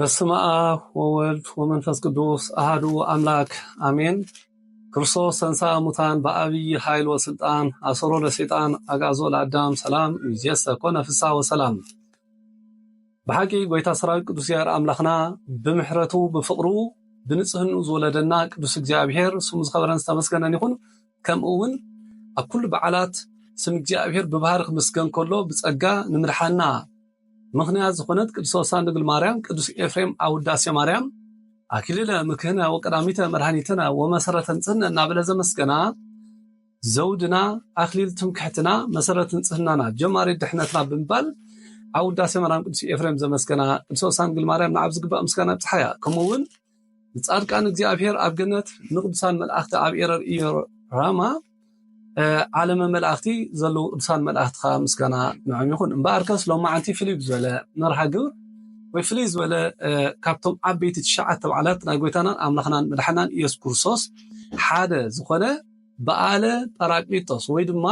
በስመ አብ ወወልድ ወመንፈስ ቅዱስ አሐዱ አምላክ አሜን። ክርስቶስ ተንሥአ እሙታን በዐቢይ ኃይል ወስልጣን አሰሮ ለሰይጣን አግዓዞ ለአዳም ሰላም እምይእዜሰ ኮነ ፍስሐ ወሰላም። ብሓቂ ጐይታ ሰራዊት ቅዱስ እግዚኣብሔር ኣምላኽና ብምሕረቱ ብፍቕሩ ብንጽህንኡ ዝወለደና ቅዱስ እግዚኣብሔር ስሙ ዝኸበረን ዝተመስገነን ይኹን። ከምኡ እውን ኣብ ኩሉ በዓላት ስም እግዚኣብሔር ብባህሪ ክምስገን ከሎ ብጸጋ ንምድሓና ምኽንያት ዝኾነት ቅድስተ ቅዱሳን ድንግል ማርያም፣ ቅዱስ ኤፍሬም ኣብ ውዳሴ ማርያም ኣክሊለ ምክህነ ወቀዳሚተ መድኃኒትነ ወመሰረተ ንጽህነ እናበለ ዘመስገና፣ ዘውድና ኣክሊል ትምክሕትና መሰረት ንጽህናና ጀማሪ ድሕነትና ብምባል ኣብ ውዳሴ ማርያም ቅዱስ ኤፍሬም ዘመስገና ቅድስተ ቅዱሳን ድንግል ማርያም ንዓብ ዝግባእ ምስጋና ኣብጽሓያ። ከምኡ እውን ንጻድቃን እግዚኣብሔር ኣብ ገነት፣ ንቅዱሳን መላእኽቲ ኣብ ኤረር ኢዮራማ፣ እ፣ ዓለመ መላእኽቲ ዘለዉ ቅዱሳን መላእኽቲ ከዓ ምስጋና ንዕም ይኹን። እምበኣርከስ ሎማዓንቲ ፍልይ ዝበለ መርሃ ግብር ወይ ፍልይ ዝበለ፣ እ፣ ካብቶም ዓበይቲ ትሽዓተ በዓላት ናይ ጎይታናን ኣምላኽናን መድሓናን ኢየሱስ ክርስቶስ ሓደ ዝኾነ በዓለ ጳራቅሊጦስ ወይ ድማ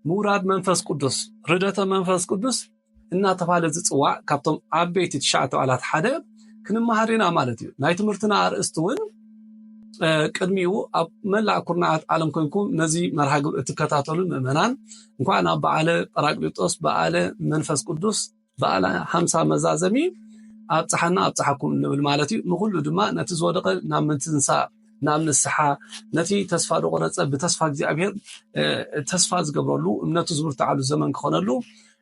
ምውራድ መንፈስ ቅዱስ፣ ርደተ መንፈስ ቅዱስ እናተባህለ ዝጽዋዕ ካብቶም ዓበይቲ ትሽዓተ በዓላት ሓደ ክንመሃር ኢና ማለት እዩ። ናይ ትምህርትና ኣርእስቲ እውን፣ እ፣ ቅድሚኡ ኣብ መላእ ኩርናዓት ዓለም ኮንኩም ነዚ መርሃ ግብሪ እትከታተሉ ምእመናን እንኳዕ ናብ በዓለ ጳራቅሊጦስ፣ በዓለ መንፈስ ቅዱስ፣ በዓለ ሓምሳ መዛዘሚ ኣብጽሓና ኣብጽሓኩም ንብል ማለት እዩ። ንኹሉ ድማ ነቲ ዝወደቐ ናብ ምትንሳእ፣ ናብ ንስሓ፣ ነቲ ተስፋ ዝቆረጸ ብተስፋ እግዚኣብሔር፣ እ፣ ተስፋ ዝገብረሉ፣ እምነቱ ዝብርትዓሉ ዘመን ክኾነሉ፣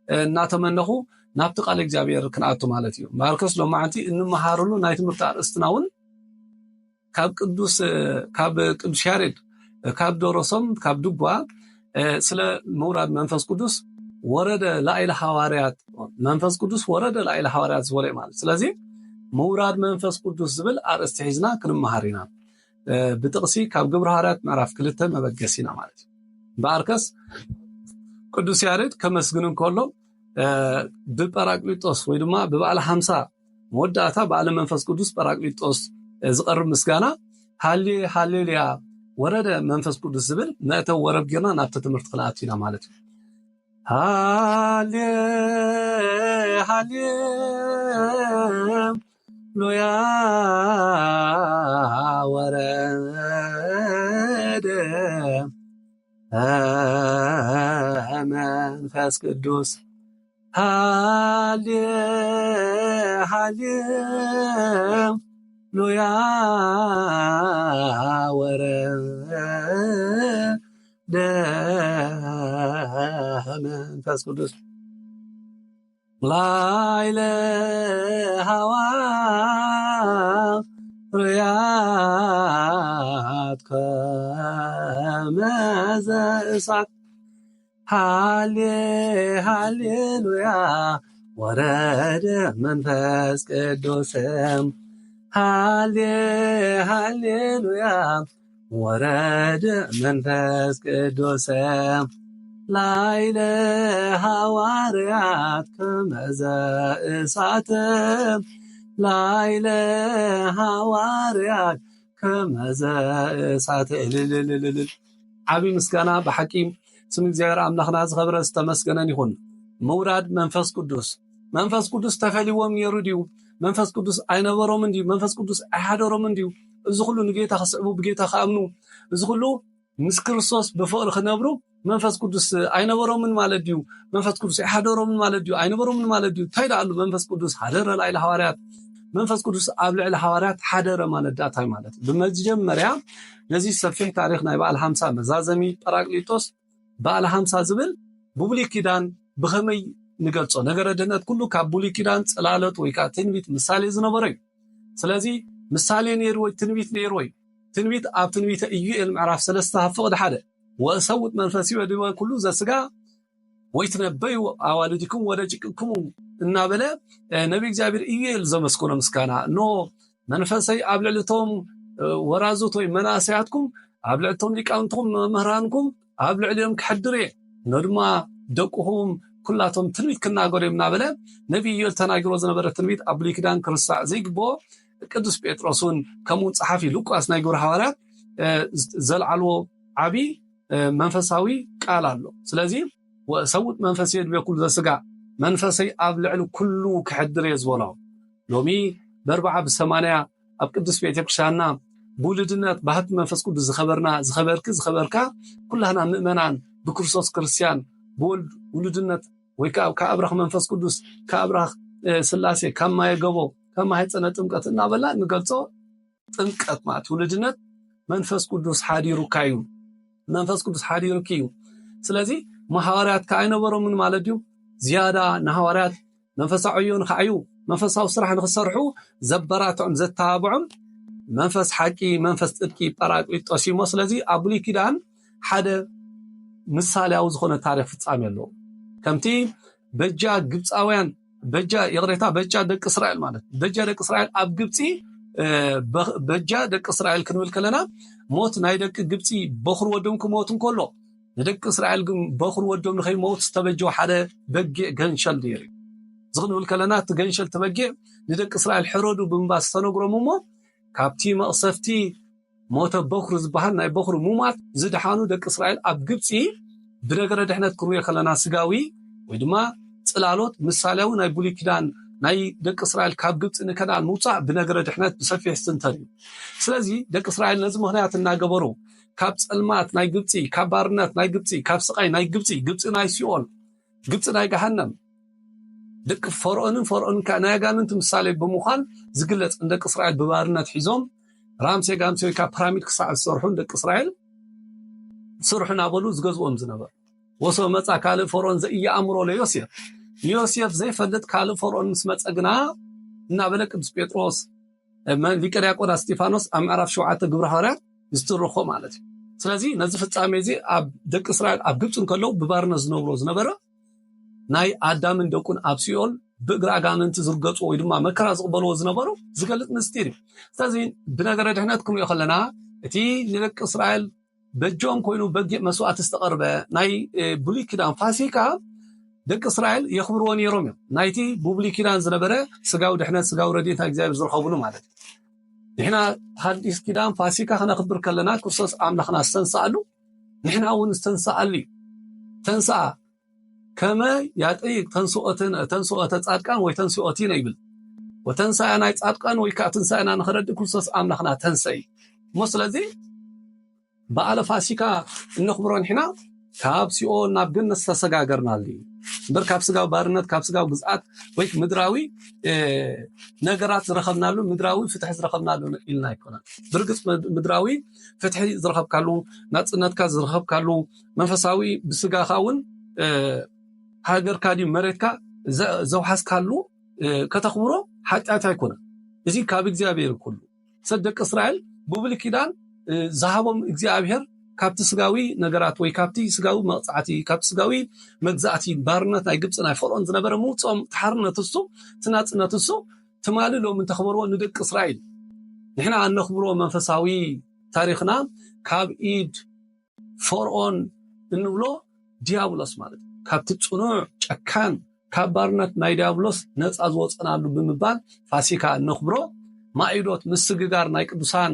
እ፣ እናተመነኹ ናብቲ ቃል እግዚኣብሔር ክንኣቱ ማለት እዩ። እምበኣርከስ ሎማዓንቲ እንመሃረሉ ናይ ትምህርቲ ኣርእስትና እውን ካብ ቅዱስ፣ ካብ ቅዱስ ያሬድ፣ ካብ ደረሶም፣ ካብ ድጓ፣ እ፣ ስለ ምውራድ መንፈስ ቅዱስ ወረደ ላዕለ ሃዋርያት፣ መንፈስ ቅዱስ ወረደ ላዕለ ሃዋርያት ዝበሎ እዩ ማለት። ስለዚ ምውራድ መንፈስ ቅዱስ ዝብል ኣርእስቲ ሒዝና ክንመሃር ኢና። እ፣ ብጥቕሲ ካብ ግብረ ሃዋርያት ምዕራፍ ክልተ መበገሲና ማለት እዩ። እምበኣርከስ ቅዱስ ያሬድ ከመስግን እንከሎ፣ እ፣ ብጳራቅሊጦስ ወይ ድማ ብበዓል ሓምሳ መወዳእታ በዓለ መንፈስ ቅዱስ ጳራቅሊጦስ፣ እ፣ ዝቐርብ ምስጋና ሃሌ ሃሌሉያ ወረደ መንፈስ ቅዱስ ዝብል መእተዊ ወረብ ጌርና ናብቲ ትምህርቲ ክንኣቱ ኢና ማለት እዩ። ሃሌ ሃሌ ሉያ ወረደ መንፈስ ቅዱስ ሃሌ ሃሌ ሉያ ወረደ መንፈስ ቅዱስ ላይለ ሃዋርያት ከመዘ እሳት ሃሌ ሃሌሉያ ወረደ መንፈስ ቅዱስም ሃሌ ሃሌሉያ ወረደ መንፈስ ቅዱስ ላይለ ሃዋርያት ከመዘ እሳት ላይለ ሃዋርያት ከመዘ እሳት እልልልልልል ዓብዪ ምስጋና ብሓቂ ስም እግዚኣብሔር ኣምላኽና ዝኸበረ ዝተመስገነን ይኹን። ምውራድ መንፈስ ቅዱስ መንፈስ ቅዱስ ተፈልይዎም ነይሩ ድዩ? መንፈስ ቅዱስ ኣይነበሮምን ድዩ? መንፈስ ቅዱስ ኣይሓደሮምን ድዩ? እዚ ኩሉ ንጌታ ክስዕቡ ብጌታ ክኣምኑ እዚ ኩሉ ምስ ክርስቶስ ብፍቕሪ ክነብሩ መንፈስ ቅዱስ ኣይነበሮምን ማለት ድዩ? መንፈስ ቅዱስ ኣይሓደሮምን ማለት ድዩ? ኣይነበሮምን ማለት ድዩ? እንታይ ደኣሉ መንፈስ ቅዱስ ሓደረ ላዕሊ ሃዋርያት መንፈስ ቅዱስ ኣብ ልዕሊ ሃዋርያት ሓደረ ማለት ዳእታይ ማለት እዩ። ብመጀመርያ ነዚ ሰፊሕ ታሪክ ናይ በዓል ሓምሳ መዛዘሚ ጳራቅሊጦስ በዓል ሓምሳ ዝብል ብብሉይ ኪዳን ብኸመይ ንገልጾ? ነገረ ድህነት ኩሉ ካብ ብሉይ ኪዳን ጽላሎት ወይ ከዓ ትንቢት ምሳሌ ዝነበሮ እዩ። ስለዚ ምሳሌ ነይርዎ ትንቢት ነይርዎ እዩ። ትንቢት ኣብ ትንቢተ ኢዩኤል ምዕራፍ ሰለስተ ካብ ፍቕዲ ሓደ ወእሰውጥ መንፈሲ ወዲበ ኩሉ ዘስጋ ወይትነበዩ ኣዋልድኩም ወደ ጭቅኩሙ እናበለ ነቢ እግዚኣብሔር ኢዩኤል ዘመስኮኖ ምስጋና ኖ መንፈሰይ ኣብ ልዕልቶም ወራዙት ወይ መናእሰያትኩም ኣብ ልዕልቶም ሊቃውንትኩም መምህራንኩም ኣብ ልዕሊኦም ክሕድር እየ ኖ ድማ ደቅኹም ኩላቶም ትንቢት ክናገሩ እዮም እናበለ ነቢ ኢዮል ተናጊሮ ዝነበረ ትንቢት ኣብ ብሉይ ኪዳን ክርስታዕ ዘይግብኦ ቅዱስ ጴጥሮስ እውን ከምኡውን ጸሓፊ ሉቃስ ናይ ግብረ ሃዋርያት ዘልዓልዎ ዓቢ መንፈሳዊ ቃል ኣሎ። ስለዚ ወእሰውጥ መንፈስ የድቤ ኩሉ ዘስጋ መንፈሰይ ኣብ ልዕሊ ኩሉ ክሕድር እየ ዝበሎ ሎሚ ብኣርብዓ ብሰማንያ ኣብ ቅዱስ ቤተክርስትያንና ብውሉድነት ብሃብቲ መንፈስ ቅዱስ ዝኸበርና፣ ዝኸበርኪ፣ ዝኸበርካ፣ ኩላህና ምእመናን ብክርስቶስ ክርስትያን፣ ብወልድ ውሉድነት ወይ ከዓ ካብ ኣብራኽ መንፈስ ቅዱስ፣ ካብ ኣብራኽ፣ እ፣ ስላሴ፣ ካብ ማየ ገቦ፣ ካብ ማህፀነ ጥምቀት እናበልና እንገልጾ ጥምቀት ማለት ውሉድነት መንፈስ ቅዱስ ሓዲሩካ እዩ። መንፈስ ቅዱስ ሓዲሩኪ እዩ። ስለዚ ንሃዋርያት ከኣ ኣይነበሮምን ማለት እዩ። ዝያዳ ንሃዋርያት መንፈሳዊ ዕዮ ንኸዓዩ፣ መንፈሳዊ ስራሕ ንኽሰርሑ ዘበራትዖም፣ ዘተባብዖም መንፈስ ሓቂ፣ መንፈስ ጽድቂ፣ ጳራቅሊጦስ እዩ እሞ። ስለዚ ኣብ ብሉይ ኪዳን ሓደ ምሳሌያዊ ዝኾነ ታሪኽ ፍጻሜ ኣለዎ። ከምቲ በጃ ግብፃውያን፣ በጃ፣ ይቕሬታ፣ በጃ ደቂ እስራኤል ማለት፣ በጃ ደቂ እስራኤል ኣብ ግብፂ፣ እ፣ በ-፣ በጃ ደቂ እስራኤል ክንብል ከለና፣ ሞት ናይ ደቂ ግብፂ በኹር ወዶም ክሞት እንከሎ፣ ንደቂ እስራኤል ግን በኹር ወዶም ንኸይመውት ዝተበጀወ ሓደ በጊዕ ገንሸል ነይሩ እዩ። እዚ ክንብል ከለና፣ እቲ ገንሸል፣ እቲ በጊዕ ንደቂ እስራኤል ሕረዱ ብምባል ዝተነግሮም እሞ፣ ካብቲ መቕሰፍቲ ሞተ በኹር ዝበሃል ናይ በኹር ሙማት ዝደሓኑ ደቂ እስራኤል ኣብ ግብፂ ብነገረ ድሕነት ክንሪኦ ከለና፣ ስጋዊ ወይ ድማ ጽላሎት ምሳሌያዊ ናይ ብሉይ ኪዳን ናይ ደቂ እስራኤል ካብ ግብፂ ንከነኣን ምውፃእ ብነገረ ድሕነት ብሰፊሕ ዝትንተን እዩ። ስለዚ ደቂ እስራኤል ነዚ ምኽንያት እናገበሩ ካብ ጸልማት ናይ ግብፂ፣ ካብ ባርነት ናይ ግብፂ፣ ካብ ስቓይ ናይ ግብፂ፣ ግብፂ ናይ ሲኦል፣ ግብፂ ናይ ገሃነም፣ ደቂ ፈርኦንን ፈርኦን ከ-፣ ናይ ኣጋንንቲ ምሳሌ ብምዃን ዝግለጽ፣ ንደቂ እስራኤል ብባርነት ሒዞም ራምሴ ጋምሴ ወይ ከዓ ፒራሚድ ክሳዕ ዝሰርሑ ንደቂ እስራኤል ስርሑ እናበሉ ዝገዝኦም ዝነበሩ። ወሶ መጻ ካልእ ፈርኦን ዘኢየኣምሮ ለዮሴፍ፣ ንዮሴፍ ዘይፈልጥ ካልእ ፈርኦን ምስ መጸ ግና እናበለ ቅዱስ ጴጥሮስ፣ መ-፣ ሊቀ ዲያቆን እስጢፋኖስ ኣብ ምዕራፍ ሸውዓተ ግብረ ሃዋርያት ዝትርኾ ማለት እዩ። ስለዚ ነዚ ፍጻሜ እዚ ኣብ ደቂ እስራኤል ኣብ ግብፂ እንከለዉ ብባርነት ዝነብሮ ዝነበረ ናይ ኣዳምን ደቁን ኣብ ሲኦል ብእግሪ ኣጋንንቲ ዝርገጽዎ ወይ ድማ መከራ ዝቕበልዎ ዝነበሩ ዝገልጽ ምስጢር እዩ። ስለዚ ብነገረ ድሕነት ክንሪኦ ከለና እቲ ንደቂ እስራኤል በጆም ኮይኑ በጊዕ መስዋዕቲ ዝተቐርበ ናይ፣ እ፣ ብሉይ ኪዳን ፋሲካ ደቂ እስራኤል የኽብርዎ ነይሮም እዮም። ናይቲ ብብሉይ ኪዳን ዝነበረ ስጋዊ ድሕነት፣ ስጋዊ ረድኤት ናይ እግዚኣብሔር ዝረኸብሉ ማለት እዩ። ንሕና ሓዲስ ኪዳን ፋሲካ ክነኽብር ከለና ክርስቶስ ኣምላኽና ዝተንስኣሉ፣ ንሕና እውን ዝተንስኣሉ እዩ። ተንስኣ ከመ ያጠይቅ ተንስኦተ፣ ተንስኦተ ጻድቃን ወይ ተንስኦቲነ ይብል። ወተንሳያ ናይ ጻድቃን ወይ ከዓ ትንሳኤና ንኸረድእ ክርስቶስ ኣምላኽና ተንሰኢ። እሞ ስለዚ በዓለ ፋሲካ እነኽብሮ ንሕና ካብ ሲኦል ናብ ገነት ዝተሰጋገርናሉ እዩ። እምበር ካብ ስጋዊ ባርነት፣ ካብ ስጋዊ ግዝኣት ወይ ምድራዊ፣ እ፣ ነገራት ዝረኸብናሉ፣ ምድራዊ ፍትሒ ዝረኸብናሉ ኢልና ኣይኮነን። ብርግጽ ምድ-፣ ምድራዊ ፍትሒ ዝረኸብካሉ፣ ናጽነትካ ዝረኸብካሉ፣ መንፈሳዊ ብስጋኻ እውን፣ እ፣ ሃገርካ ድዩ መሬትካ ዘ-፣ ዘውሓስካሉ፣ እ፣ ከተኽብሮ ሓጢኣት ኣይኮነን። እዚ ካብ እግዚኣብሔር እዩ ኩሉ። ሰብ ደቂ እስራኤል ብብሉይ ኪዳን፣ እ፣ ዝሃቦም እግዚኣብሔር ካብቲ ስጋዊ ነገራት ወይ ካብቲ ስጋዊ መቕጻዕቲ፣ ካብቲ ስጋዊ መግዛእቲ፣ ባርነት ናይ ግብፂ ናይ ፈርዖን ዝነበረ ምውፅኦም፣ እቲ ሓርነት እሱ፣ እቲ ናጽነት እሱ፣ ትማሊ ሎሚ እንተኽበርዎ ንደቂ እስራኤል። ንሕና ኣነኽብሮ መንፈሳዊ ታሪኽና ካብ ኢድ ፈርዖን እንብሎ ዲያብሎስ ማለት እዩ። ካብቲ ጽኑዕ ጨካን ካብ ባርነት ናይ ዲያብሎስ ነጻ ዝወጸናሉ ብምባል ፋሲካ እነኽብሮ። ማኢዶት ምስግጋር ናይ ቅዱሳን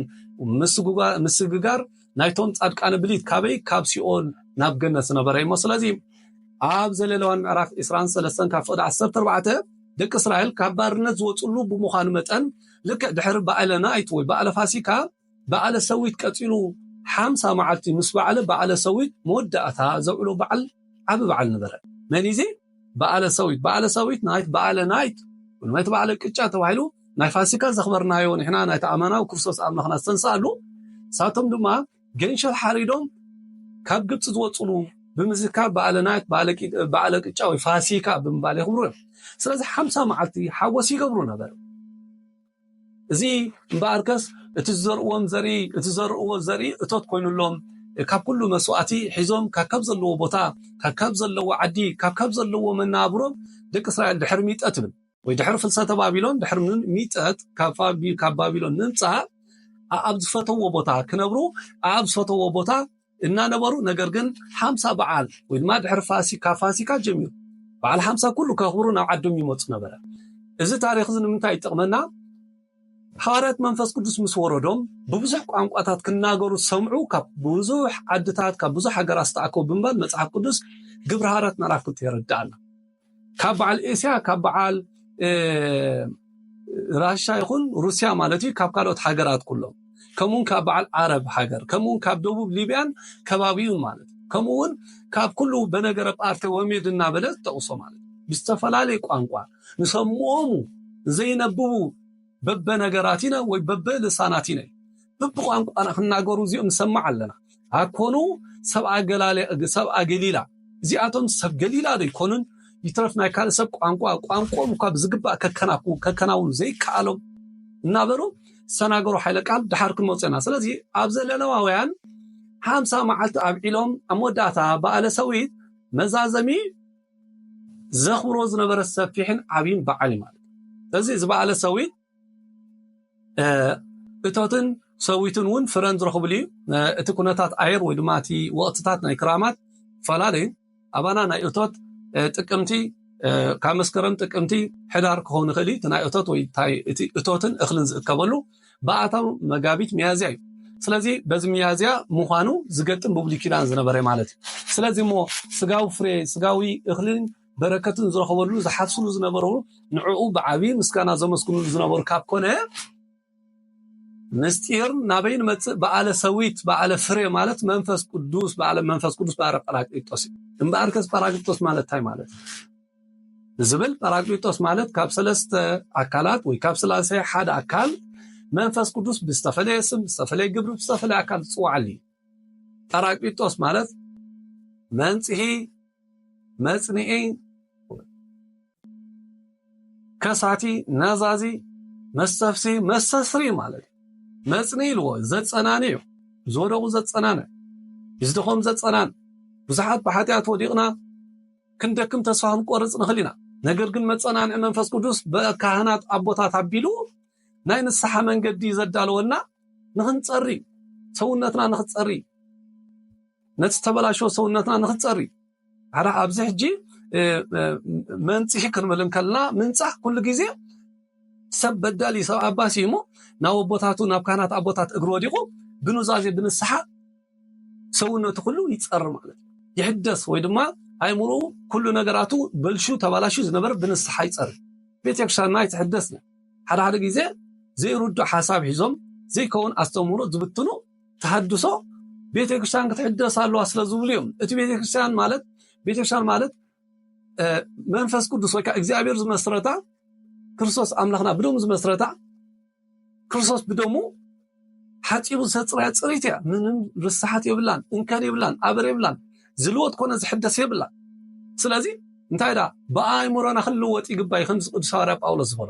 ምስግጋ-፣ ምስግጋር ናይቶም ጻድቃነ ብሊት ካበይ? ካብ ሲኦል ናብ ገነት ዝነበረ እሞ። ስለዚ ኣብ ዘለለዋን ምዕራፍ ዕስራን ሰለስተን ካብ ፍቕዲ ዓሰርተ ኣርባዕተ ደቂ እስራኤል ካብ ባርነት ዝወጽሉ ብምዃኑ መጠን ልክዕ ድሕሪ በዓለ ናይት ወይ በዓለ ፋሲካ በዓለ ሰዊት ቀጺሉ ሓምሳ መዓልቲ ምስ በዓለ በዓለ ሰዊት መወዳእታ ዘውዕሎ በዓል ዓቢ በዓል ነበረ። መን እዩ እዚ? በዓለ ሰዊት። በዓለ ሰዊት ናይት በዓለ ናይት ወይ ናይቲ በዓለ ቅጫ ተባሂሉ ናይ ፋሲካ ዘኽበርናዮ ንሕና ናይቲ ኣማናዊ ክርስቶስ ኣምላኽና ዝተንስኣሉ፣ ንሳቶም ድማ ገንሸል ሓሪዶም ካብ ግብፂ ዝወፅሉ ብምዝካር በዓለ ናይት፣ በዓለ ቂ-፣ በዓለ ቅጫ ወይ ፋሲካ ብምባል የኽብሩ እዮም። ስለዚ ሓምሳ መዓልቲ ሓጎስ ይገብሩ ነበሩ። እዚ እምበኣርከስ እቲ ዝዘርእዎም ዘርኢ፣ እቲ ዘርእዎ ዘርኢ እቶት ኮይኑሎም፣ ካብ ኩሉ መስዋእቲ ሒዞም ካብ ካብ ዘለዎ ቦታ፣ ካብ ካብ ዘለዎ ዓዲ፣ ካብ ካብ ዘለዎ መናብሮም ደቂ እስራኤል ድሕሪ ሚጠት ትብል ወይ ድሕሪ ፍልሰተ ባቢሎን፣ ድሕሪ ምን-፣ ሚጠት ካብ ፋቢ-፣ ካብ ባቢሎን ምምጻእ፣ ኣ-፣ ኣብ ዝፈተዎ ቦታ ክነብሩ፣ ኣብ ዝፈተዎ ቦታ እናነበሩ፣ ነገር ግን ሓምሳ በዓል ወይ ድማ ድሕሪ ፋሲ-፣ ካብ ፋሲካ ጀሚሩ በዓል ሓምሳ ኩሉ ከኽብሩ ናብ ዓዶም ይመጹ ነበረ። እዚ ታሪኽ እዚ ንምንታይ ይጠቕመና? ሃዋርያት መንፈስ ቅዱስ ምስ ወረዶም ብብዙሕ ቋንቋታት ክናገሩ ዝሰምዑ፣ ካብ ብዙሕ ዓድታት፣ ካብ ብዙሕ ሃገራት ዝተኣከቡ ብምባል መጽሓፍ ቅዱስ ግብሪ ሃዋርያት ምዕራፍ ክልተ የረድኣና። ካብ በዓል ኤስያ፣ ካብ በዓል፣ እ፣ ራሻ ይኹን ሩስያ ማለት እዩ፣ ካብ ካልኦት ሃገራት ኩሎም፣ ከምኡውን ካብ በዓል ዓረብ ሃገር፣ ከምኡውን ካብ ደቡብ ሊብያን ከባቢኡን ማለት እዩ። ከምኡውን ካብ ኩሉ በነገረ ጳርቴ ወሜድ እናበለ ዝጠቕሶ ማለት እዩ። ብዝተፈላለየ ቋንቋ ንሰምዖሙ ዘይነብቡ በበነገራቲነ ወይ በበልሳናቲነ በብቋንቋና ክናገሩ እዚኦም ንሰማዕ ኣለና። ኣኮኑ ሰብኣ ገላለ-፣ ሰብኣ ገሊላ፣ እዚኣቶም ሰብ ገሊላ ዶ ይኮኑን? ይትረፍ ናይ ካልእ ሰብ ቋንቋ፣ ቋንቋኦም እኳ ብዝግባእ ከከናኩ-፣ ከከናውኑ ዘይከኣሎም እናበሉ ዝተናገሩ ሓይለ ቃል ድሓር ክንመፁ ኢና። ስለዚ ኣብ ዘለነዋውያን ሓምሳ መዓልቲ ኣብዒሎም ኣብ መወዳእታ በዓለ ሰዊት መዛዘሚ ዘኽብሮ ዝነበረ ሰፊሕን ዓብይን በዓል እዩ ማለት እዩ። ስለዚ እዚ በዓለ ሰዊት፣ እ፣ እቶትን ሰዊትን እውን ፍረን ዝረኽብሉ እዩ። እ፣ እቲ ኩነታት ኣየር ወይ ድማ እቲ ወቕትታት ናይ ክራማት ይፈላለዩ። ኣባና ናይ እቶት፣ እ፣ ጥቅምቲ፣ እ፣ ካብ መስከረም ጥቅምቲ ሕዳር ክኸውን ይኽእል እዩ። እቲ ናይ እቶት ወይ እንታይ እቲ እቶትን እኽልን ዝእከበሉ ብኣታዊ መጋቢት ሚያዝያ እዩ። ስለዚ በዚ ሚያዝያ ምዃኑ ዝገጥም ብብሉይ ኪዳን ዝነበረ ማለት እዩ። ስለዚ እሞ ስጋዊ ፍሬ፣ ስጋዊ እኽልን በረከትን ዝረኸበሉ ዝሓፍስሉ ዝነበሩ ንዕኡ ብዓብዪ ምስጋና ዘመስግኑሉ ዝነበሩ ካብ ኮነ ምስጢር ናበይ ንመጽእ? በዓለ ሰዊት፣ በዓለ ፍሬ ማለት መንፈስ ቅዱስ፣ በዓለ መንፈስ ቅዱስ በዓለ ጳራቅሊጦስ እዩ። እምበኣርከስ ጳራቅሊጦስ ማለት እንታይ ማለት እዩ? ዝብል ጳራቅሊጦስ ማለት ካብ ሰለስተ ኣካላት ወይ ካብ ስላሴ ሓደ ኣካል መንፈስ ቅዱስ ብዝተፈለየ ስም፣ ብዝተፈለየ ግብሪ፣ ብዝተፈለየ ኣካል ዝጽዋዓሉ እዩ። ጳራቅሊጦስ ማለት መንጽሂ፣ መጽንዒ፣ ከሳቲ፣ ነዛዚ፣ መስተፍሲ፣ መስተስሪ ማለት እዩ። መጽንዒ ኢልዎ ዘጸናኒ እዩ። ዝወደቑ ዘጸናነ፣ ዝደኸሙ ዘጸናን። ብዙሓት ብሓጢኣት ወዲቕና ክንደክም ተስፋ ክንቆርጽ ንኽእል ኢና። ነገር ግን መጸናንዒ መንፈስ ቅዱስ ብካህናት ኣቦታት ኣቢሉ ናይ ንስሓ መንገዲ ዘዳለወና ንኽንጸሪ፣ ሰውነትና ንኽጸሪ፣ ነቲ ዝተበላሸወ ሰውነትና ንኽንጸሪ። ሓደ ኣብዚ ሕጂ፣ እ፣ እ፣ መንጽሂ ክንብል እንከልና ምንጻህ ኩሉ ግዜ ሰብ በዳሊ ሰብ ኣባሲ እሞ ናብ ኣቦታቱ ናብ ካህናት ኣቦታት እግሪ ወዲቑ ብኑዛዜ ብንስሓ ሰውነቱ ኩሉ ይጸሪ ማለት እዩ። ይሕደስ ወይ ድማ ኣእምሮኡ ኩሉ ነገራቱ በልሹ ተባላሹ ዝነበረ ብንስሓ ይጸሪ። ቤተክርስትያንና ይትሕደስ። ሓደ ሓደ ግዜ ዘይርዱእ ሓሳብ ሒዞም ዘይከውን ኣስተምህሮ ዝብትኑ ተሃድሶ ቤተክርስትያን ክትሕደስ ኣለዋ ስለ ዝብሉ እዮም። እቲ ቤተክርስትያን ማለት፣ ቤተክርስትያን ማለት፣ እ፣ መንፈስ ቅዱስ ወይ ከዓ እግዚኣብሔር ዝመስረታ፣ ክርስቶስ ኣምላኽና ብደሙ ዝመስረታ፣ ክርስቶስ ብደሙ ሓፂቡ ዘፅርያ ፅሪት እያ። ምንም ርስሓት የብላን፣ እንከን የብላን፣ ኣበር የብላን፣ ዝልወጥ ኮነ ዝሕደስ የብላን። ስለዚ እንታይ ዳ ብኣእምሮና ክንልወጥ ይግባይ፣ ከምዚ ቅዱስ ሃዋርያ ጳውሎስ ዝበሎ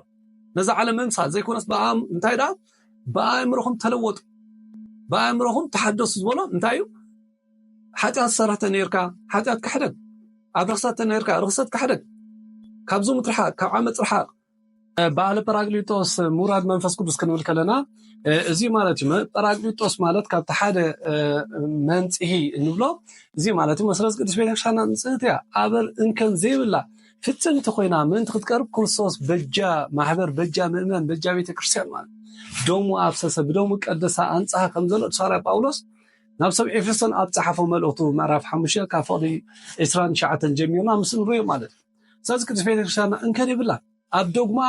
ነዛ ዓለም ምምሳል ዘይኮነስ ብኣም-፣ እንታይ ዳ ብኣእምሮኹም ተለወጡ፣ ብኣእምሮኹም ተሓደሱ ዝበሎ እንታይ እዩ? ሓጢኣት ሰርሕተ ነርካ፣ ሓጢኣት ክሕደግ፣ ኣብ ርኽሰት ተነርካ፣ ርኽሰት ክሕደግ፣ ካብ ዝሙት ርሓቕ፣ ካብ ዓመፅ ርሓቕ። በዓለ ጳራቅሊጦስ ምውራድ መንፈስ ቅዱስ ክንብል ከለና፣ እ፣ እዚ ማለት እዩ። መ-፣ ጳራቅሊጦስ ማለት ካብቲ ሓደ፣ እ፣ መንጽሂ እንብሎ እዚ ማለት እዩ። መሰረት ቅዱስ ቤተክርስትያንና ንጽህቲ እያ፣ ኣበር እንከን ዘይብላ ፍጽምቲ ኮይና ምእንቲ ክትቀርብ ክርስቶስ በጃ ማሕበር፣ በጃ ምእመን፣ በጃ ቤተክርስትያን ማለት ደሙ ኣፍሰሰ፣ ብደሙ ቀደሳ፣ ኣንጽሃ ከም ዘሎ ቅዱስ ሃዋርያ ጳውሎስ ናብ ሰብ ኤፌሶን ኣብ ጸሓፎ መልእኽቱ ምዕራፍ ሓሙሽተ ካብ ፍቕዲ ዕስራን ትሽዓተን ጀሚርና ምስ ንሪኦ ማለት እዩ። ስለዚ ቅዱስ ቤተክርስትያንና እንከን ይብላ። ኣብ ዶግማ፣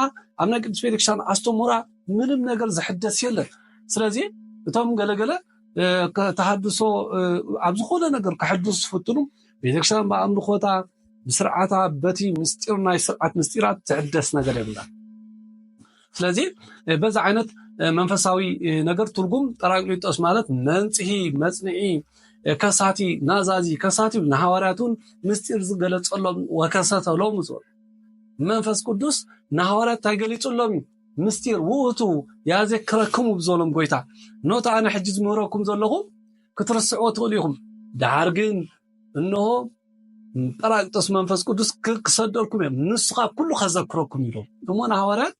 ኣብ ናይ ቅዱስ ቤተክርስትያን ኣስተምህራ ምንም ነገር ዝሕደስ የለን። ስለዚ እቶም ገለገለ፣ እ፣ ከ-፣ ተሃድሶ፣ እ፣ ኣብ ዝኾነ ነገር ከሕድሱ ዝፍትኑ ቤተክርስትያን ብኣምልኾታ፣ ብስርዓታ፣ በቲ ምስጢር ናይ ስርዓት ምስጢራት ዝሕደስ ነገር የብላን። ስለዚ፣ እ፣ በዛ ዓይነት፣ እ፣ መንፈሳዊ፣ እ፣ ነገር ትርጉም ጳራቅሊጦስ ማለት መንጽሂ፣ መጽንዒ፣ እ፣ ከሳቲ፣ ናዛዚ፣ ከሳቲ ንሃዋርያት እውን ምስጢር ዝገለጸሎም ወከሰተሎም ዝበሉ። መንፈስ ቅዱስ ንሃዋርያት እንታይ ገሊጹሎም እዩ? ምስጢር ውእቱ ያዘክረክሙ ብዘሎም ጎይታ፣ ኖታ ኣነ ሕጂ ዝምህረኩም ዘለኹ ክትርስዕዎ ትኽእሉ ኢኹም። ደሓር ግን እንሆ ጳራቅሊጦስ መንፈስ ቅዱስ ክ-፣ ክሰደልኩም እዮም፣ ንሱ ካብ ኩሉ ከዘክረኩም ኢሎም። እሞ ንሃዋርያት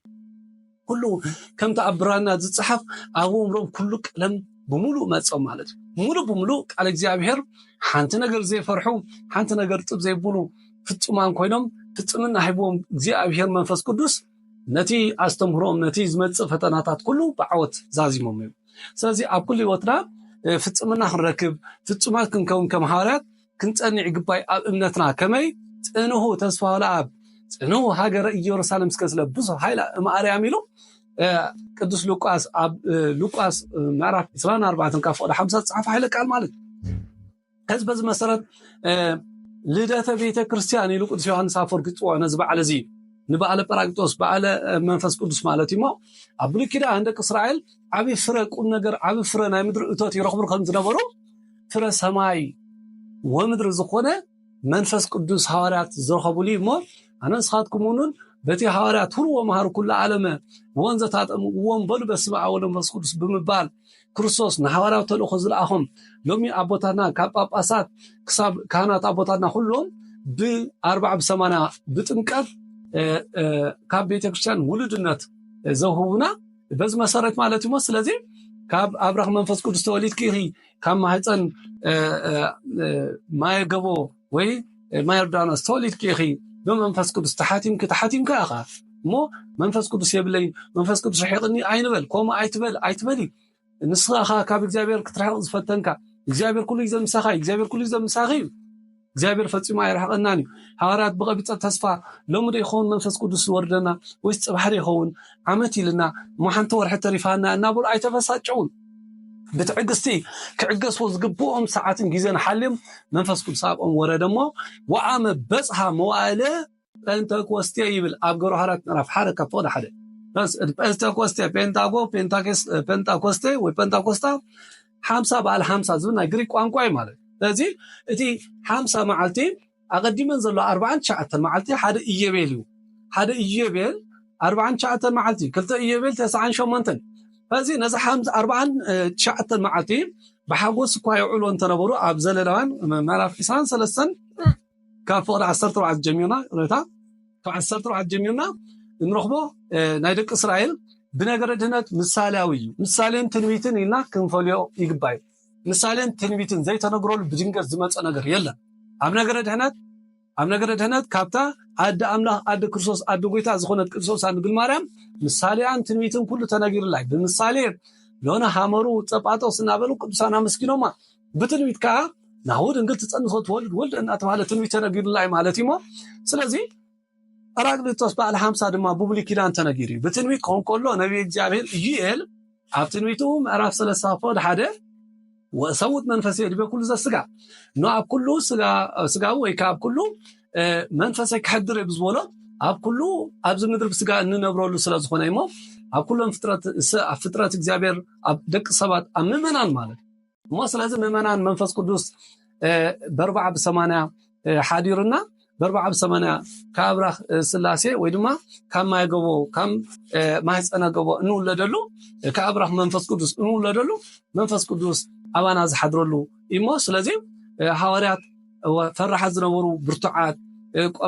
ኩሉ ከምቲ ኣብ ብራና ዝጸሓፍ ኣብ ኣእምሮም ኩሉ ቀለም ብምሉእ መጾም ማለት እዩ። ሙሉእ ብምሉእ ቃል እግዚኣብሔር ሓንቲ ነገር ዘይፈርሑ፣ ሓንቲ ነገር ጥብ ዘይብሉ፣ ፍጹማን ኮይኖም ፍጽምና ሂብዎም እግዚኣብሔር መንፈስ ቅዱስ ነቲ ኣስተምህሮም፣ ነቲ ዝመጽእ ፈተናታት ኩሉ ብዓወት ዛዚሞም እዮም። ስለዚ ኣብ ኩሉ ህይወትና፣ እ፣ ፍጽምና ክንረክብ፣ ፍጹማት ክንከውን ከም ሃዋርያት ክንጸንዕ ይግባይ ኣብ እምነትና። ከመይ? ጽንሑ ተስፋ ለኣብ፣ ጽንሑ ሃገረ ኢየሩሳሌም እስከ ስለብሶ ኃይለ እምአርያም ኢሉ ቅዱስ ሉቃስ ኣብ ሉቃስ ምዕራፍ ዕስራን ኣርባዕተን ካብ ፍቕዲ ሓምሳ ዝፀሓፈ ሓይለ ቃል ማለት እዩ። ከዚ በዚ መሰረት ልደተ ቤተ ክርስቲያን ኢሉ ቅዱስ ዮሃንስ ኣፈወርቂ ዝፅውዖ ነዚ በዓል እዚ ንበዓለ ጳራቅሊጦስ በዓለ መንፈስ ቅዱስ ማለት እዩ። ኣብ ብሉይ ኪዳን ደቂ እስራኤል ዓብዪ ፍረ ቁም ነገር ዓብዪ ፍረ ናይ ምድሪ እቶት ይረኽቡ ከም ዝነበሩ ፍረ ሰማይ ወምድሪ ዝኾነ መንፈስ ቅዱስ ሃዋርያት ዝረኸቡሉ እዩ እሞ ኣነ ንስኻትኩም እውን በቲ ሃዋርያት ሁሩ ወመሃሩ ኩሉ ዓለመ ወንዘ ታጠምቅዎም በሉ በስመ ኣብ ወወልድ ወመንፈስ ቅዱስ ብምባል ክርስቶስ ንሃዋርያዊ ተልእኮ ዝለኣኾም ሎሚ ኣቦታትና ካብ ጳጳሳት ክሳብ ካህናት ኣቦታትና ኩሎም ብኣርባዓ ብሰማንያ ብጥምቀት ካብ ቤተክርስትያን ውሉድነት ዘውህቡና በዚ መሰረት ማለት እዩ። ስለዚ ካብ ኣብራኽ መንፈስ ቅዱስ ተወሊድኪ ኢኺ ካብ ማህፀን ማየገቦ ወይ ማዮርዳኖስ ተወሊድኪ ኢኺ ብመንፈስ ቅዱስ ተሓቲምኪ ተሓቲምካ ኢኻ እሞ መንፈስ ቅዱስ የብለይ መንፈስ ቅዱስ ርሒቕኒ ኣይንበል። ከምኡ ኣይትበል ኣይትበሊ። ንስኻ ኢኻ ካብ እግዚኣብሔር ክትርሕቕ ዝፈተንካ። እግዚኣብሔር ኩሉ ግዜ ምሳኻ እዩ። እግዚኣብሔር ኩሉ ግዜ ምሳኺ እዩ። እግዚኣብሔር ፈጺሙ ኣይርሕቐናን እዩ። ሃዋርያት ብቐቢጸ ተስፋ ሎሚ ዶ ይኸውን መንፈስ ቅዱስ ዝወርደና ወይስ ጽባሕ ዶ ይኸውን ዓመት ኢልና እሞ ሓንቲ ወርሒ ተሪፋና እናበሉ ኣይተበሳጨውን። ብትዕግስቲ ክዕገስዎ ዝግብኦም ሰዓትን ግዜን ሓልዮም መንፈስ ቅዱስ ኣብኦም ወረደ እሞ ወዓመ በጽሓ መዋእለ ጴንጠቆስቴ ይብል ኣብ ግብረ ሃዋርያት ምዕራፍ ሓደ ካብ ፍቕዲ ሓደ ጴንጠቆስቴ ጴንጣጎ ጴንጣኮስቴ ወይ ጴንጣኮስታ ሓምሳ በዓል ሓምሳ ዝብል ናይ ግሪክ ቋንቋ እዩ ማለት። ስለዚ እቲ ሓምሳ መዓልቲ ኣቐዲመን ዘሎ ኣርባዓን ትሽዓተን መዓልቲ ሓደ ኢዮቤል እዩ። ሓደ ኢዮቤል ኣርባዓን ትሽዓተን መዓልቲ ክልተ ኢዮቤል ተስዓን ሸሞንተን። ስለዚ ነዚ ሓምሳ ኣርባዓን ትሽዓተን መዓልቲ ብሓጎስ እኳ የውዕሎ እንተነበሩ ኣብ ዘለላውያን ምዕራፍ ዕስራን ሰለስተን ካብ ፍቕዲ ዓሰርተ ኣርባዕተ ጀሚርና ሬታ ካብ ዓሰርተ ኣርባዕተ ጀሚርና እንረኽቦ ናይ ደቂ እስራኤል ብነገረ ድህነት ምሳሌያዊ እዩ። ምሳሌን ትንቢትን ኢልና ክንፈልዮ ይግባእ። ምሳሌን ትንቢትን ዘይተነግረሉ ብድንገት ዝመፀ ነገር የለን። ኣብ ነገረ ድህነት ኣብ ነገረ ድህነት ካብታ ኣደ ኣምላኽ ኣደ ክርስቶስ ኣደ ጎይታ ዝኾነት ቅድስት ቅዱሳን ድንግል ማርያም ምሳሌያን ትንቢትን ኩሉ ተነጊሩላይ። ብምሳሌ ሎነ ሃመሩ ጸጳጦስ እናበሉ ቅዱሳን ኣመስጊኖማ። ብትንቢት ከዓ ናሁ ድንግል ትጸንሶ ትወልድ ወልድ እናተባሃለ ትንቢት ተነጊሩላይ ማለት እዩ። ስለዚ ጳራቅሊጦስ በዓል ሓምሳ ድማ ብብሉይ ኪዳን ተነጊሩ እዩ። ብትንቢት ክኸውን ከሎ ነቢይ እግዚኣብሔር ኢዩኤል ኣብ ትንቢቱ ምዕራፍ ሰለስተ ፍቕዲ ሓደ ወእሰውጥ መንፈስ የድቤ ኩሉ ዘስጋ ኖ ኣብ ኩሉ ስጋዊ ወይ ከዓ ኣብ ኩሉ መንፈሰይ ክሕድር እዩ ብዝበሎ ኣብ ኩሉ ኣብዚ ምድሪ ብስጋ እንነብረሉ ስለ ዝኾነ እሞ ኣብ ኩሎም ፍጥረት ኣብ ፍጥረት እግዚኣብሔር ኣብ ደቂ ሰባት ኣብ ምእመናን ማለት እሞ ስለዚ ምእመናን መንፈስ ቅዱስ በርባዓ ብሰማንያ ሓዲሩና በርባዓ ብሰማንያ ካብ ኣብራኽ ስላሴ ወይ ድማ ካብ ማይ ገቦ ካብ ማህፀነ ገቦ እንውለደሉ ካብ ኣብራኽ መንፈስ ቅዱስ እንውለደሉ መንፈስ ቅዱስ ኣባና ዝሓድረሉ እሞ ስለዚ ሃዋርያት ፈራሓት ዝነበሩ ብርቱዓት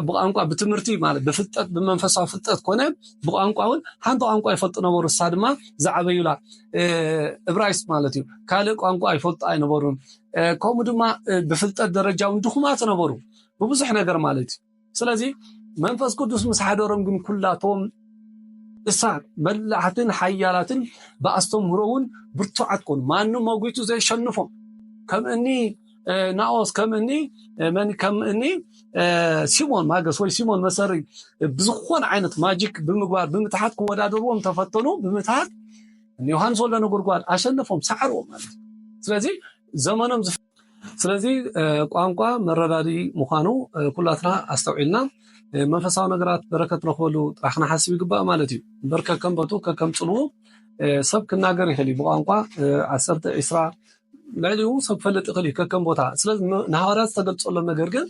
ብቋንቋ ብትምህርቲ ማለት ብፍልጠት ብመንፈሳዊ ፍልጠት ኮነ ብቋንቋ እውን ሓንቲ ቋንቋ ይፈልጡ ነበሩ እሳ ድማ ዝዓበዩላ እብራይስ ማለት እዩ ካልእ ቋንቋ ይፈልጡ ኣይነበሩን ከምኡ ድማ ብፍልጠት ደረጃ እውን ድኹማት ነበሩ ብብዙሕ ነገር ማለት እዩ ስለዚ መንፈስ ቅዱስ ምስ ሓደሮም ግን ኩላቶም እሳት በላሕትን ሓያላትን ብኣስተምህሮ እውን ብርቱዓት ኮኑ ማንም መጒቱ ዘየሸንፎም ከም እኒ ናኦስ ከም እኒ መን ከም እኒ ሲሞን ማገስ ወይ ሲሞን መሰሪ ብዝኾነ ዓይነት ማጂክ ብምግባር ብምትሓት ክወዳደርዎም ተፈተኑ ብምትሓት ዮሃንስ ወልደ ነጎድጓድ ኣሸነፎም ሰዓርዎም ማለት እዩ ስለዚ ዘመኖም ስለዚ ቋንቋ መረዳዲ ምዃኑ ኩላትና ኣስተውዒልና መንፈሳዊ ነገራት በረከት ንረኽበሉ ጥራሕ ክንሓስብ ይግባእ ማለት እዩ እምበር ከከም በቱ ከከም ፅልዉ ሰብ ክናገር ይኽእል እዩ ብቋንቋ ዓሰርተ ዒስራ ልዕሊኡ ሰብ ክፈልጥ ይኽእል እዩ ከከም ቦታ ስለዚ ንሃዋርያት ዝተገልፀሎም ነገር ግን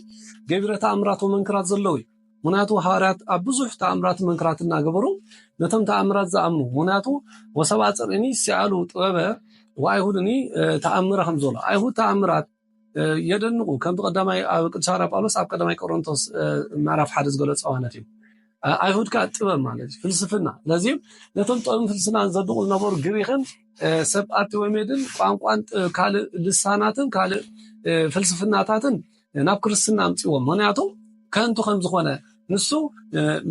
ገቢረ ተኣምራት ወመንክራት ዘለዉ እዩ ምክንያቱ ሃዋርያት ኣብ ብዙሕ ተኣምራት መንክራት እናገበሩ ነቶም ተኣምራት ዝኣምኑ ምክንያቱ ወሰብኣ ፅርዒኒ ሲኣሉ ጥበበ ወኣይሁድኒ ተኣምረ ከም ዘሎ ኣይሁድ ተኣምራት የደንቑ ከም ብቀዳማይ ኣብ ቅዱስ ሃዋርያ ጳውሎስ ኣብ ቀዳማይ ቆሮንቶስ ምዕራፍ ሓደ ዝገለጸ ማለት እዩ ኣይሁድ ከዓ ጥበብ ማለት እዩ ፍልስፍና ስለዚህም ነቶም ጥበብን ፍልስፍናን ዘድንቑ ዝነበሩ ግሪክን ሰብ ኣርቲወሜድን ቋንቋን ካልእ ልሳናትን ካልእ ፍልስፍናታትን ናብ ክርስትና ኣምፅዎም ምክንያቱ ከንቱ ከም ዝኾነ ንሱ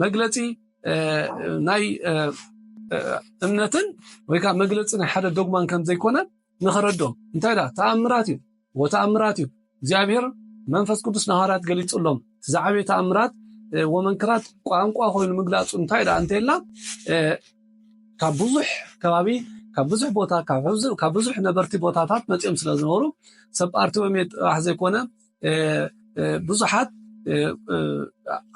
መግለፂ ናይ እምነትን ወይ ከዓ መግለፂ ናይ ሓደ ዶግማን ከም ዘይኮነ ንኸረዶም እንታይ ዳ ተኣምራት እዩ ወተኣምራት እዩ እግዚኣብሔር መንፈስ ቅዱስ ንሃዋርያት ገሊፅሎም ዝዓበየ ተኣምራት ወመንክራት ቋንቋ ኮይኑ ምግላፁ እንታይ ዳ እንተልና ካብ ብዙሕ ከባቢ፣ ካብ ብዙሕ ቦታ፣ ካብ ብዙሕ ነበርቲ ቦታታት መፅኦም ስለ ዝነበሩ ሰብ ባርቲሜዎስ ጥራሕ ዘይኮነ ብዙሓት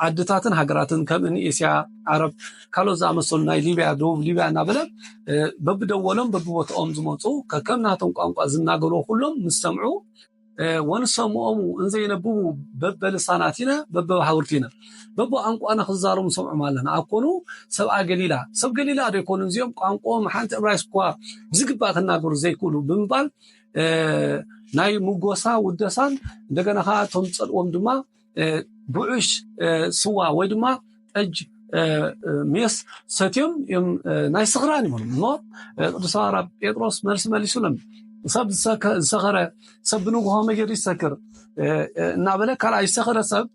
ዓድታትን ሃገራትን ከም እኒ ኤስያ፣ ዓረብ፣ ካልኦት ዝኣመሰሉ ናይ ሊብያ፣ ደቡብ ሊብያ እናበለ በብደወሎም በብቦታኦም ዝመፁ ከከም ናቶም ቋንቋ ዝናገሩ ኩሎም ምስ ሰምዑ ወንሰምዖሙ እንዘይነብቡ በበልሳናቲነ በበባህውርቲነ በብቋንቋነ ክዛረቡ ንሰምዖም ኣለና። ኣኮኑ ሰብኣ ገሊላ፣ ሰብ ገሊላ ዶ ይኮኑ እዚኦም? ቋንቋኦም ሓንቲ እብራይስ እኳ ብዝግባእ ክናገሩ ዘይክእሉ ብምባል ናይ ምጎሳ ውደሳን እንደገና ከዓ እቶም ዝፀልዎም ድማ ብዑሽ ስዋ ወይ ድማ ጠጅ ሜስ ሰትዮም እዮም ናይ ስኽራን ይብሉ እሞ ቅዱስ ሃዋርያ ጴጥሮስ መልሲ መሊሱሎም። ሰብ ዝሰኸረ ሰብ ብንግሆ መገዲ ይሰክር እናበለ ካልኣይ ዝሰኸረ ሰብ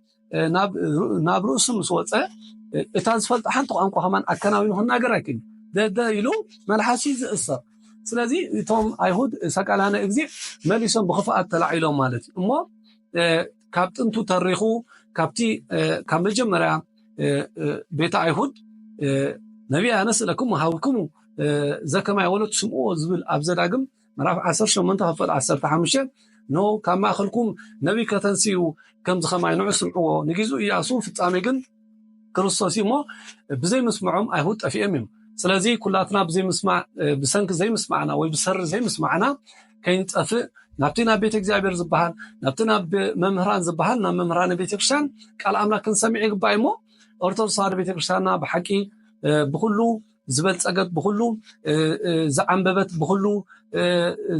ናብ ርእሱ ምስ ወፀ እታ ዝፈልጣ ሓንቲ ቋንቋ ከማን ኣከናዊኑ ክናገር ኣይክእል ደደ ኢሉ መልሓሲ ዝእሰር። ስለዚ እቶም ኣይሁድ ሰቃላነ እግዚእ መሊሶም ብክፍኣት ተላዒሎም ማለት እዩ እሞ ካብ ጥንቱ ተሪኹ ካብቲ ካብ መጀመርያ ቤተ ኣይሁድ ነቢይ ኣነስ ለኩም ሃብክሙ ዘከማይ ወለት ስምኦ ዝብል ኣብ ዘዳግም ምዕራፍ ዓሰርተ ሸሞንተ ክፈል ዓሰርተ ሓሙሽተ ኖ ካብ ማእኸልኩም ነቢይ ከተንስኡ ከም ዝኸማይ ንዑ ስምዕዎ ንጊዙ እያሱ ፍጻሜ ግን ክርስቶስ እዩ እሞ ብዘይምስምዖም ኣይሁድ ጠፊኦም እዮም። ስለዚ ኩላትና ብዘይምስማዕ ብሰንኪ ዘይምስማዕና ወይ ብሰሪ ዘይምስማዕና ከይንጠፍእ ናብቲ ናብ ቤተ እግዚኣብሔር ዝበሃል ናብቲ ናብ መምህራን ዝበሃል ናብ መምህራን ቤተክርስትያን ቃል ኣምላክ ክንሰምዕ ይግባእ እሞ ኦርቶዶክስ ተዋህዶ ቤተክርስትያንና ብሓቂ ብኩሉ ዝበልፀገት ብኩሉ ዝዓንበበት ብኩሉ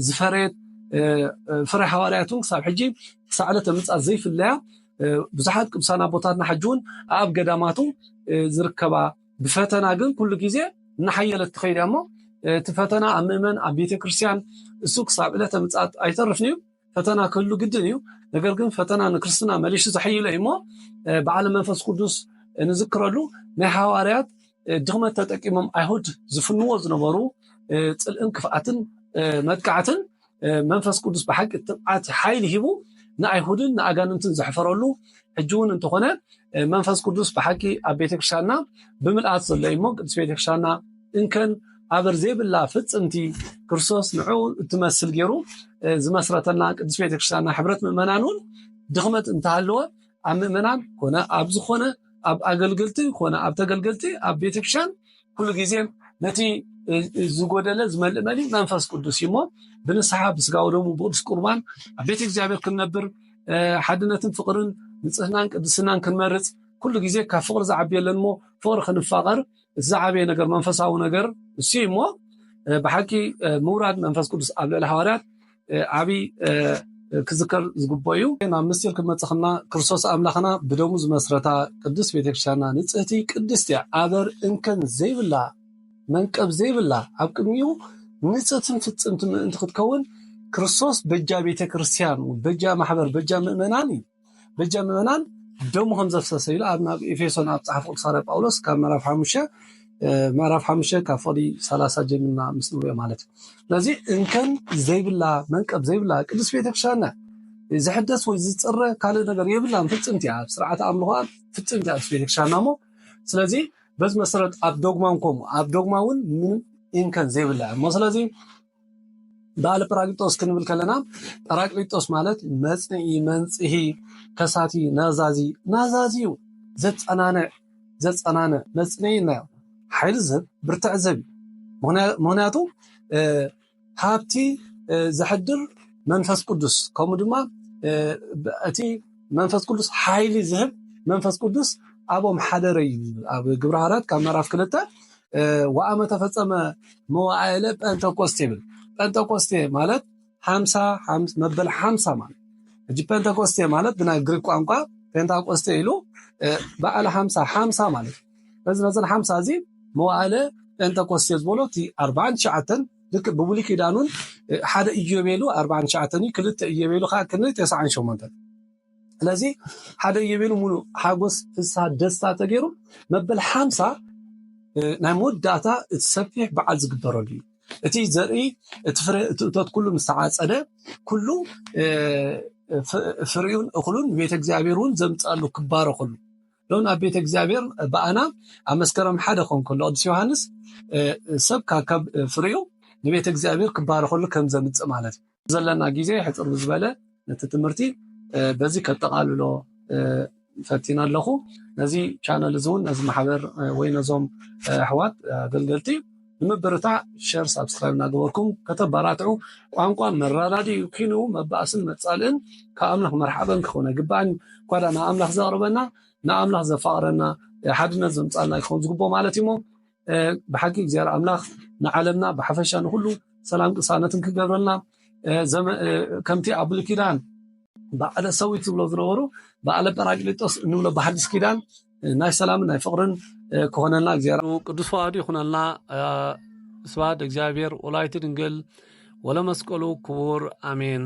ዝፈረየት ፍረ ሃዋርያት እውን ክሳብ ሕጂ ክሳዕ ዕለተ ምጽኣት ዘይፍለያ ብዙሓት ቅዱሳን ኣቦታትና ሕጂ እውን ኣብ ገዳማቱ ዝርከባ ብፈተና ግን ኩሉ ግዜ እናሓየለት ትኸይድ እያ እሞ እቲ ፈተና ኣብ ምእመን ኣብ ቤተ ክርስቲያን እሱ ክሳብ ዕለተ ምጽኣት ኣይተርፍን እዩ። ፈተና ክህሉ ግድን እዩ። ነገር ግን ፈተና ንክርስትና መሊሱ ዘሐይሎ እዩ እሞ በዓለ መንፈስ ቅዱስ ንዝክረሉ ናይ ሃዋርያት ድኽመት ተጠቂሞም ኣይሁድ ዝፍንዎ ዝነበሩ ፅልእን ክፍኣትን መጥቃዕትን መንፈስ ቅዱስ ብሓቂ ትብዓት ሓይሊ ሂቡ ንኣይሁድን ንኣጋንንትን ዘሕፈረሉ ሕጂ እውን እንተኾነ መንፈስ ቅዱስ ብሓቂ ኣብ ቤተክርስትያንና ብምልኣት ዘሎ እዩ እሞ ቅዱስ ቤተክርስትያንና እንከን ኣበር ዘይብላ ፍፅምቲ ክርስቶስ ንዑ እትመስል ገይሩ ዝመስረተልና ቅዱስ ቤተክርስትያንና ሕብረት ምእመናን እውን ድኽመት እንተሃለወ ኣብ ምእመናን ኮነ ኣብ ዝኾነ ኣብ ኣገልገልቲ ኮነ ኣብ ተገልገልቲ ኣብ ቤተክርስትያን ኩሉ ግዜ ነቲ ዝጎደለ ዝመልእ መሊ መንፈስ ቅዱስ እዩ እሞ ብንስሓ ብስጋ ወደሙ ብቅዱስ ቁርባን ኣብ ቤት እግዚኣብሔር ክንነብር ሓድነትን ፍቅርን ንጽህናን ቅድስናን ክንመርጽ ኩሉ ግዜ ካብ ፍቅሪ ዝዓቢ የለን እሞ ፍቅሪ ክንፋቀር እቲ ዝዓበየ ነገር መንፈሳዊ ነገር እሱ እዩ እሞ ብሓቂ ምውራድ መንፈስ ቅዱስ ኣብ ልዕሊ ሃዋርያት ዓብይ ክዝከር ዝግቦ እዩ። ናብ ምስጢር ክመፅኽና ክርስቶስ ኣምላኽና ብደሙ ዝመስረታ ቅድስት ቤተክርስትያንና ንፅህቲ ቅድስት እያ። ኣበር እንከን ዘይብላ መንቀብ ዘይብላ ኣብ ቅድሚኡ ንፅህትን ፍፅምቲ ምእንቲ ክትከውን ክርስቶስ በጃ ቤተክርስትያን በጃ ማሕበር በጃ ምእመናን እዩ። በጃ ምእመናን ደሙ ከም ዘፍሰሰ ኢሉ ኣብ ናብ ኤፌሶን ኣብ ጸሓፍ ቅዱስ ሃዋርያ ጳውሎስ ካብ ምዕራፍ ሓሙሽተ ምዕራፍ ሓሙሽተ ካብ ፍቕዲ ሰላሳ ጀሚርና ምስ ንሪኦ ማለት እዩ። ስለዚ እንከን ዘይብላ መንቀብ ዘይብላ ቅዱስ ቤተክርስትያንና ዝሕደስ ወይ ዝፅረ ካልእ ነገር የብላን፣ ፍፅምቲ እያ። ኣብ ስርዓተ ኣምልኾ ፍፅምቲ እያ ቅዱስ ቤተክርስትያንና እሞ ስለዚ በዚ መሰረት ኣብ ዶግማ እንኮም ኣብ ዶግማ እውን ምንም እንከን ዘይብላ እሞ ስለዚ በዓል ጳራቅሊጦስ ክንብል ከለና ጳራቅሊጦስ ማለት መፅንኢ መንፅሂ ከሳቲ ናዛዚ ናዛዚ እዩ ዘፀናንዕ ዘፀናንዕ መፅንኢ እናዮ ሓይሊ ዝህብ ብርትዕ ዝህብ ምክንያቱ ሃብቲ ዘሕድር መንፈስ ቅዱስ ከምኡ ድማ እቲ መንፈስ ቅዱስ ሓይሊ ዝህብ መንፈስ ቅዱስ ኣብኦም ሓደረ እዩ ኣብ ግብረ ሃራት ካብ ምዕራፍ ክልተ ወኣመ ተፈጸመ መዋእለ ጴንጠቆስቴ ይብል። ጴንጠቆስቴ ማለት ሓምሳ መበል ሓምሳ ማለት ሕጂ ጴንጠቆስቴ ማለት ብናይ ግሪክ ቋንቋ ጴንጣቆስቴ ኢሉ በዓል ሓምሳ ሓምሳ ማለት በዚ መዘን ሓምሳ እዚ መዋእለ ጴንጠቆስቴ ዝበሎ እቲ ኣርባዓን ትሽዓተን ልክ ብብሉይ ኪዳኑን ሓደ ኢዮቤሉ ኣርባዓን ትሽዓተን እዩ ክልተ ኢዮቤሉ ከዓ ክንደይ ተስዓን ሸሞንተን ስለዚ ሓደ ኢዮቤሉ ሙሉእ ሓጎስ ፍስሃ ደስታ ተገይሩ መበል ሓምሳ ናይ መወዳእታ እቲ ሰፊሕ በዓል ዝግበረሉ እዩ እቲ ዘርኢ እቲ ፍረ እቲ እቶት ኩሉ ምስ ተዓፀደ ኩሉ ፍሪኡን እኽሉን ንቤተ እግዚኣብሔር እውን ዘምፅኣሉ ክባረኸሉ ሎን ኣብ ቤተ እግዚኣብሔር ብኣና ኣብ መስከረም ሓደ ክኾን ከሎ ቅዱስ ዮሃንስ ሰብ ካብ ፍሬኡ ንቤተ እግዚኣብሔር ክባረኸሉ ከም ዘምፅእ ማለት እዩ። ዘለና ግዜ ሕፅር ብዝበለ ነቲ ትምህርቲ በዚ ከጠቓልሎ ፈቲነ ኣለኹ። ነዚ ቻነል እዚ እውን ነዚ ማሕበር ወይ ነዞም ኣሕዋት ኣገልገልቲ ንምብርታዕ ሸር ሳብስክራይብ እናገበርኩም ከተባራትዑ ቋንቋ መራዳዲ ኮይኑ መባእስን መፃልእን ካብ ኣምላኽ መርሓበን ክኸውን ኣይግባእን። ኳዳ ንኣምላኽ ዘቕርበና ንኣምላኽ ዘፋቕረና ሓድነት ዘምፃልና ክኸውን ዝግቦ ማለት እዩ። ብሓቂ እግዚኣብሔር ኣምላኽ ንዓለምና ብሓፈሻ ንኩሉ ሰላም ቅሳነትን ክገብረልና ከምቲ ኣብ ብሉይ ኪዳን በዓለ ሰዊት ዝብሎ ዝነበሩ በዓለ ጳራቅሊጦስ እንብሎ ብሓዲስ ኪዳን ናይ ሰላምን ናይ ፍቕርን ክኾነልና እግዚኣብሔር ቅዱስ ፈቓዱ ይኹነልና። ስብሐት እግዚኣብሔር ወላዲቱ ድንግል ወለመስቀሉ ክቡር ኣሜን።